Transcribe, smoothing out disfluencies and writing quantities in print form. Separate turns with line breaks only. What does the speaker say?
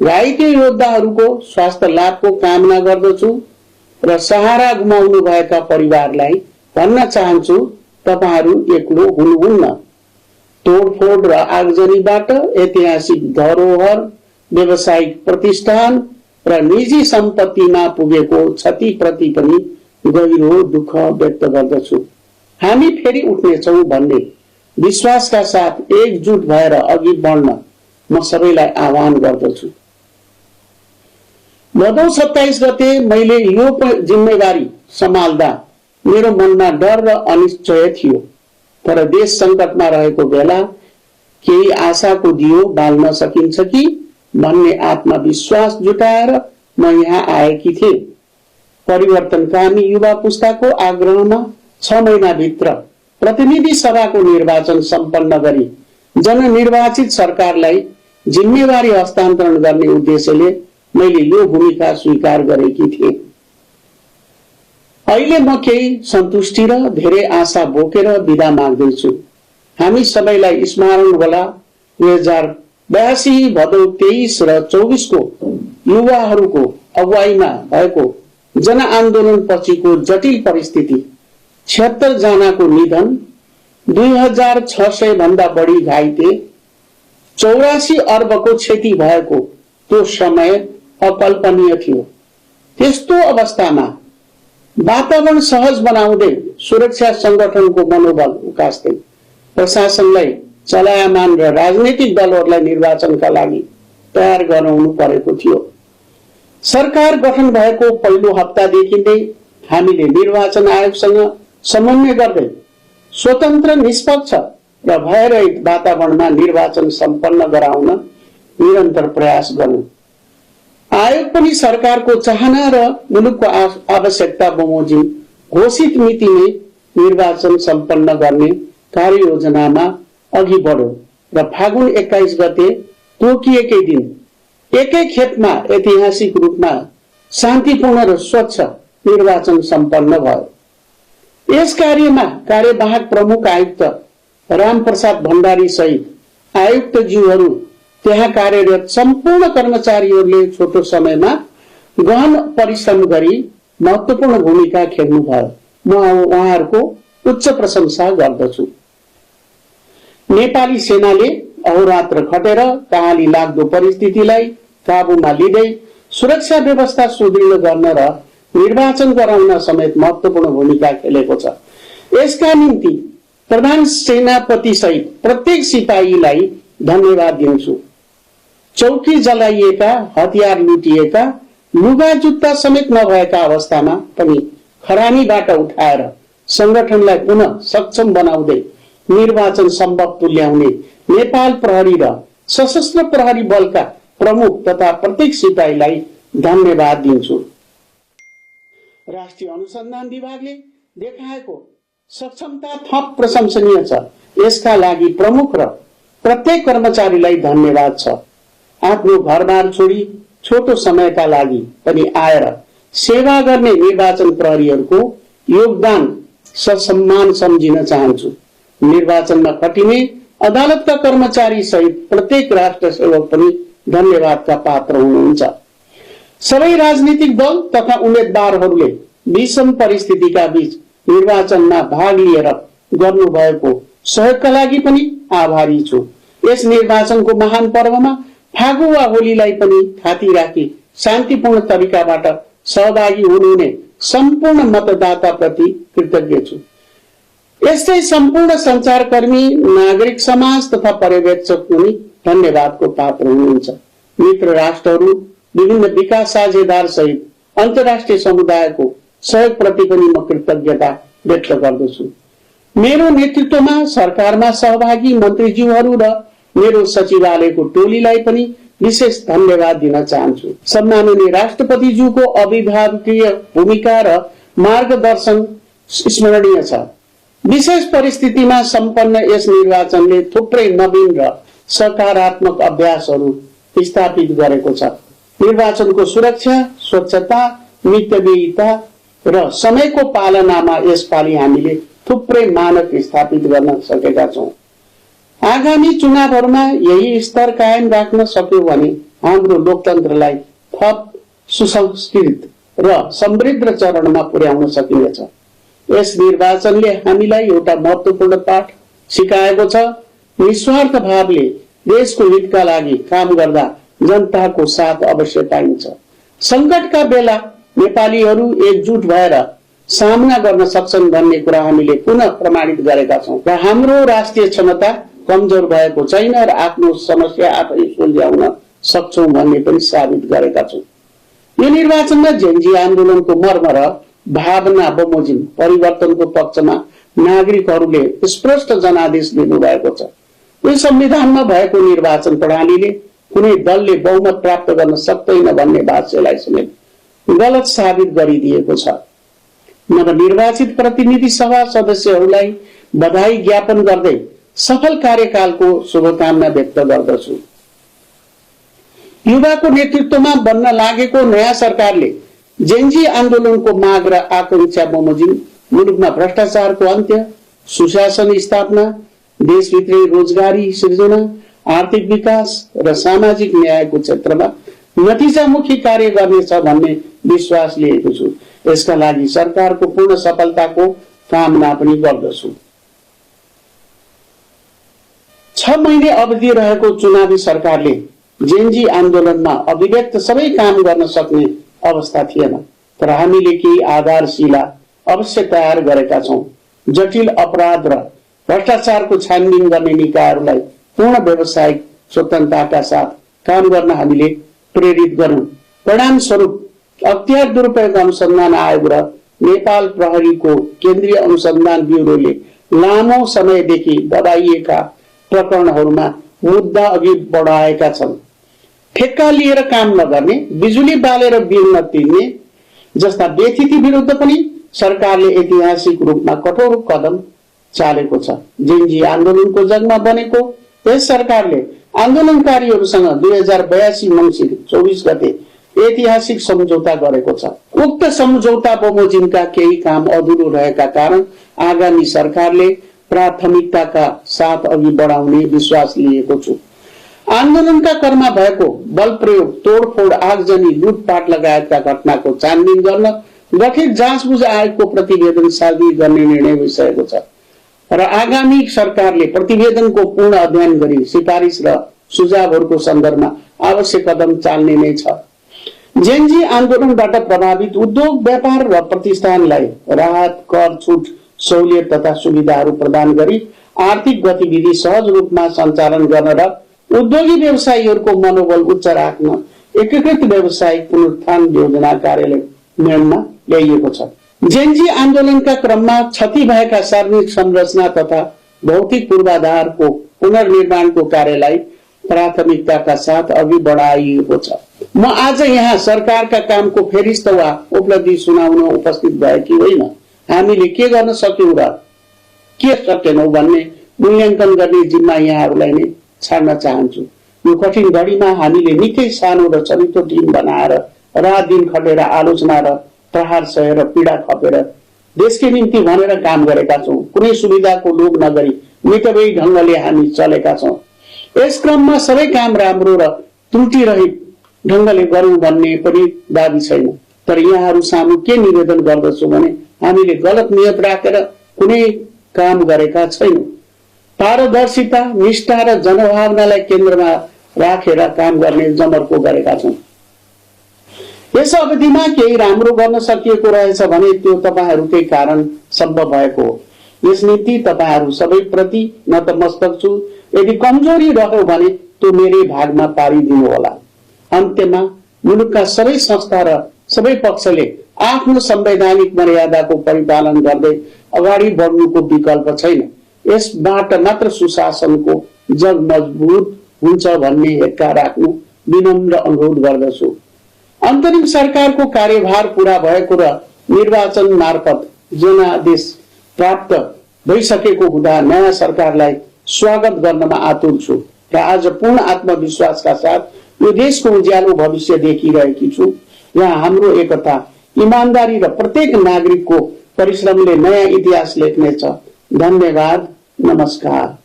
घाइते योद्धाहरूको स्वास्थ्य लाभको कामना गर्दछु र सहारा गुमाउनु भएका परिवारलाई भन्न चाहन्छु, तपाईहरू एक्लो हुनुहुन्न। तोडफोड र आगजनीबाट ऐतिहासिक धरोहर, व्यावसायिक प्रतिष्ठान र निजी सम्पत्तिमा पुगेको क्षतिप्रति पनि गहिरो दुःख व्यक्त गर्दछु। हामी फेरि उठ्नेछौँ भन्ने विश्वासका साथ एकजुट भएर अघि बढ्न म सबैलाई आह्वान गर्दछु। भदौ 27 गते मैले यो जिम्मेवारी सम्हाल्दा मेरो मनमा डर र अनिश्चय थियो, तर देश संकटमा रहेको बेला केही आशाको दियो बाल्न सकिन्छ कि भन्ने आत्मविश्वास जुटाएर म यहाँ आएकी थिएँ। परिवर्तनकामी युवा पुस्ताको आग्रहमा 6 महिनाभित्र प्रतिनिधि सभाको निर्वाचन सम्पन्न गरी जननिर्वाचित सरकारलाई जिम्मेवारी हस्तान्तरण गर्ने उद्देश्यले मैले यो भूमिका स्वीकार गरेकी थिएँ। अहिले म केही सन्तुष्टि र धेरै आशा बोकेर बिदा माग्दैछु। हामी सबैलाई स्मरण होला 2082 भदौ 23 र 24 को युवाहरूको अगुवाईमा भएको जनआन्दोलन पछिको जटिल परिस्थिति, 76 जनाको निधन, 2600 भन्दा बढी घाइते, 84 अर्बको क्षति भएको त्यो समय अकल्पनीय थियो। त्यस्तो अवस्थामा वातावरण सहज बनाउँदै सुरक्षा संगठनको मनोबल उकास्दै प्रशासनलाई चलायमान र राजनीतिक दलहरूलाई निर्वाचनका लागि तयार गराउनु परेको थियो। सरकार गठन भएको पहिलो हप्तादेखि नै हामीले निर्वाचन आयोगसँग समन्वय गर्दै स्वतन्त्र, निष्पक्ष र भयरहित वातावरणमा निर्वाचन सम्पन्न गराउन निरन्तर प्रयास गर्नु। आयोग पनि सरकारको चाहना र मुलुकको आवश्यकता बमोजिम घोषित मितिमै निर्वाचन सम्पन्न गर्ने कार्ययोजनामा अघि बढ्यो र फागुन 21 गते तोकिएकै दिन एकै खेपमा ऐतिहासिक रूपमा शान्तिपूर्ण र स्वच्छ निर्वाचन सम्पन्न भयो। यस कार्यमा कार्यवाहक प्रमुख आयुक्त रामप्रसाद भण्डारी सहित आयुक्तज्यूहरू, त्यहाँ कार्यरत सम्पूर्ण कर्मचारीहरूले छोटो समयमा गहन परिश्रम गरी महत्वपूर्ण भूमिका खेल्नुभयो। म उहाँहरूको उच्च प्रशंसा गर्दछु। नेपाली सेनाले अहोरात्र खटेर कहाली लाग्दो परिस्थितिलाई काबुमा लिँदै सुरक्षा व्यवस्था सुदृढ गर्न र निर्वाचन गराउन समेत महत्वपूर्ण भूमिका खेलेको छ। यसका निम्ति प्रधान सेनापति सहित प्रत्येक सिपाहीलाई धन्यवाद दिन्छु। चौकी जलाइएका, हतियार लुटिएका, लुगा जुत्ता समेत नभएका अवस्थामा पनि खरानीबाट उठाएर संगठनलाई पुनः सक्षम बनाउँदै निर्वाचन सम्भव तुल्याउने नेपाल प्रहरी र सशस्त्र प्रहरी बलका प्रमुख तथा प्रत्येक सिपाहीलाई धन्यवाद दिन्छु। राष्ट्रिय अनुसन्धान विभागले देखाएको सक्षमता थप प्रशंसनीय छ। यसका लागि प्रमुख र प्रत्येक कर्मचारीलाई धन्यवाद छ। आफ्नो घरबार छोडी छोटो समयका लागि पनि आएर सेवा गर्ने निर्वाचन प्रहरीहरूको योगदान ससम्मान सम्झिन चाहन्छु। निर्वाचनमा खटिने अदालतका कर्मचारी सहित प्रत्येक राष्ट्र सेवक पनि धन्यवादका पात्र हुनुहुन्छ। सबै राजनीतिक दल तथा उम्मेदवारहरूले विषम परिस्थितिका बीच निर्वाचनमा भाग लिएर गर्नुभएको सहयोगका लागि पनि आभारी छु। यस निर्वाचनको महान पर्वमा फागु वा होलीलाई पनि थाती राखी शान्तिपूर्ण तरिकाबाट सहभागी हुनुहुने सम्पूर्ण मतदाता प्रति कृतज्ञ छु। यस्तै सम्पूर्ण संचारकर्मी, नागरिक समाज तथा पर्यवेक्षक पनि धन्यवादको पात्र हुनुहुन्छ। मित्र राष्ट्रहरू, विभिन्न विकास साझेदार सहित अन्तर्राष्ट्रिय समुदायको सहयोग प्रति पनि म कृतज्ञता व्यक्त गर्दछु। मेरो नेतृत्वमा सरकारमा सहभागी मन्त्रीज्यूहरू र मेरो सचिवालयको टोलीलाई पनि विशेष धन्यवाद दिन चाहन्छु। सम्माननीय राष्ट्रपतिज्यूको अभिभावकीय भूमिका र मार्गदर्शन स्मरणीय छ। विशेष परिस्थितिमा सम्पन्न यस निर्वाचनले थुप्रै नवीन र सकारात्मक अभ्यासहरू स्थापित गरेको छ। निर्वाचनको सुरक्षा, स्वच्छता, मितव्ययिता र समयको पालनामा यसपालि हामीले थुप्रै मानक स्थापित गर्न सकेका छौं। आगामी चुनावहरूमा यही स्तर कायम राख्न सक्यौं भने हाम्रो लोकतन्त्रलाई थप सुसंस्कृत र समृद्ध चरणमा पुर्याउन सकिनेछ। यस निर्वाचनले हामीलाई एउटा महत्त्वपूर्ण पाठ सिकाएको छ। निस्वार्थ भावले देशको हितका लागि काम गर्दा जनताको साथ अवश्य पाइन्छ। संकटका बेला नेपालीहरू एकजुट भएर सामना गर्न सक्छन् भन्ने कुरा हामीले पुनः प्रमाणित गरेका छौं र हाम्रो राष्ट्रिय क्षमता कमजोर भएको छैन र आफ्नो समस्या आफै सुल्झाउन सक्छौं भन्ने पनि साबित गरेका छौं। यो निर्वाचनमा जेनजी आन्दोलनको मर्म र भावना बमोजिम परिवर्तनको पक्षमा नागरिकहरूले स्पष्ट जनादेश दिनुभएको छ। यो संविधानमा भएको निर्वाचन प्रणालीले कुनै दलले बहुमत प्राप्त गर्न सक्दैन भन्ने भाष्यलाई समेत गलत साबित गरिदिएको छ। नवनिर्वाचित प्रतिनिधि सभा सदस्यहरूलाई बधाई ज्ञापन गर्दै सफल कार्यकालको शुभकामना व्यक्त गर्दछु। युवाको नेतृत्वमा बन्न लागेको नयाँ सरकारले जेनजी आन्दोलनको माग र आकांक्षा बमोजिम मुलुकमा भ्रष्टाचारको अन्त्य, सुशासन स्थापना, देशभित्रै रोजगारी सृजना, आर्थिक विकास र सामाजिक न्यायको क्षेत्रमा नतिजामुखी कार्य गर्नेछ भन्ने विश्वास लिएको छु। यसका लागि सरकारको पूर्ण सफलताको कामना पनि गर्दछु। 6 महिने अवधि रहेको चुनावी सरकारले जेनजी आन्दोलनमा अभिव्यक्त सबै काम गर्न सक्ने अवस्था थिएन, तर हामीले केही आधारशिला अवश्य तयार गरेका छौं। जटिल अपराध र भ्रष्टाचारको छानबिन गर्ने निकायहरूलाई पूर्ण व्यावसायिक स्वतन्त्रताका साथ काम गर्न हामीले प्रेरित गर्यौं। परिणाम स्वरूप अख्तियार दुरुपयोग अनुसन्धान आयोग र नेपाल प्रहरीको केन्द्रीय अनुसन्धान ब्युरोले लामो समयदेखि दबाइएका प्रकरणहरूमा मुद्दा अघि बढाएका छन्। ठेक्का लिएर काम नगर्ने, बिजुली बालेर बिल नतिर्ने जस्ता व्यथिति विरुद्ध पनि सरकारले ऐतिहासिक रूपमा कठोर कदम चालेको छ। जेनजी आन्दोलनको जगमा बनेको यस सरकारले आन्दोलनकारीहरूसँग 2082 मङ्सिर 24 गते ऐतिहासिक सम्झौता गरेको छ। उक्त सम्झौता बमोजिमका केही काम अधुरो रहेका कारण आगामी सरकारले प्राथमिकताका साथ अघि बढाउने विश्वास लिएको छु। आन्दोलनका क्रममा भएको बल प्रयोग, तोडफोड, आगजनी, लुटपाट लगायतका घटनाको छानबिन गर्न गठित जाँचबुझ आयोगको प्रतिवेदन सार्वजनिक गर्ने निर्णय भइसकेको छ र आगामी सरकारले प्रतिवेदनको पूर्ण अध्ययन गरी सिफारिस र सुझावहरूको सन्दर्भमा आवश्यक कदम चाल्ने नै छ। जेनजी आन्दोलनबाट प्रभावित उद्योग, व्यापार र प्रतिष्ठानलाई राहत, कर छुट, सहुलियत तथा सुविधाहरू प्रदान गरी आर्थिक गतिविधि सहज रूपमा सञ्चालन गर्न र उद्योगी व्यवसायीहरूको मनोबल उच्च राख्न एकीकृत व्यावसायिक पुनरुत्थान योजना कार्यान्वयनमा ल्याइएको छ। जेनजी आन्दोलनका क्रममा क्षति भएका सार्वजनिक संरचना तथा भौतिक पूर्वाधारको पुनर्निर्माणको कार्यलाई प्राथमिकताका साथ अघि बढाइएको छ। म आज यहाँ सरकारका कामको फेरिस्त वा उपलब्धि सुनाउन उपस्थित भएकी होइन। हामीले के गर्न सक्यौं र के सकेनौं भन्ने मूल्याङ्कन गर्ने जिम्मा यहाँहरूलाई नै छाड्न चाहन्छु। यो कठिन घडीमा हामीले निकै सानो र चरित्रो टिम बनाएर रात दिन खटेर आलोचना र प्रहार सहेर पीडा खपेर देशकै निम्ति भनेर काम गरेका छौं। कुनै सुविधाको लोभ नगरी मितव्ययी ढंगले हामी चलेका छौं। यस क्रममा सबै काम राम्रो र त्रुटि रहित ढंगले गरौं भन्ने पनि दाबी छैन। तर यहाँहरू सामु के निवेदन गर्दछु भने हामीले गलत नियत राखेर कुनै काम गरेका छैनौं। पारदर्शिता, निष्ठा र जनभावनालाई केन्द्रमा राखेर काम गर्ने जमर्को गरेका छौं। यस अवधिमा केही राम्रो गर्न सकिएको रहेछ भने त्यो तपाईहरूकै कारण सम्भव भएको हो। यस निम्ति तपाईहरू सबै प्रति नतमस्तक छु। यदि कमजोरी रह्यो भने त्यो मेरै भागमा पारिदिनु होला। अन्त्यमा मुलुकका सबै संस्था र सबै पक्षले आफ्नो संवैधानिक मर्यादाको परिपालन गर्दै अगाडि बढ्नुको विकल्प छैन। यसबाट मात्र सुशासनको जग मजबुत हुन्छ भन्ने हेक्का राख्नु विनम्र अनुरोध गर्दछु। अन्तरिम सरकारको कार्यभार पूरा भएको र निर्वाचन मार्फत जनादेश प्राप्त भइसकेको हुँदा नयाँ सरकारलाई स्वागत गर्नमा आतुर छु र आज पूर्ण आत्मविश्वासका साथ यो देशको उज्यालो भविष्य देखिरहेकी छु। यहाँ हाम्रो एकता, इमानदारी र प्रत्येक नागरिकको परिश्रमले नयाँ इतिहास लेख्नेछ। धन्यवाद। नमस्कार।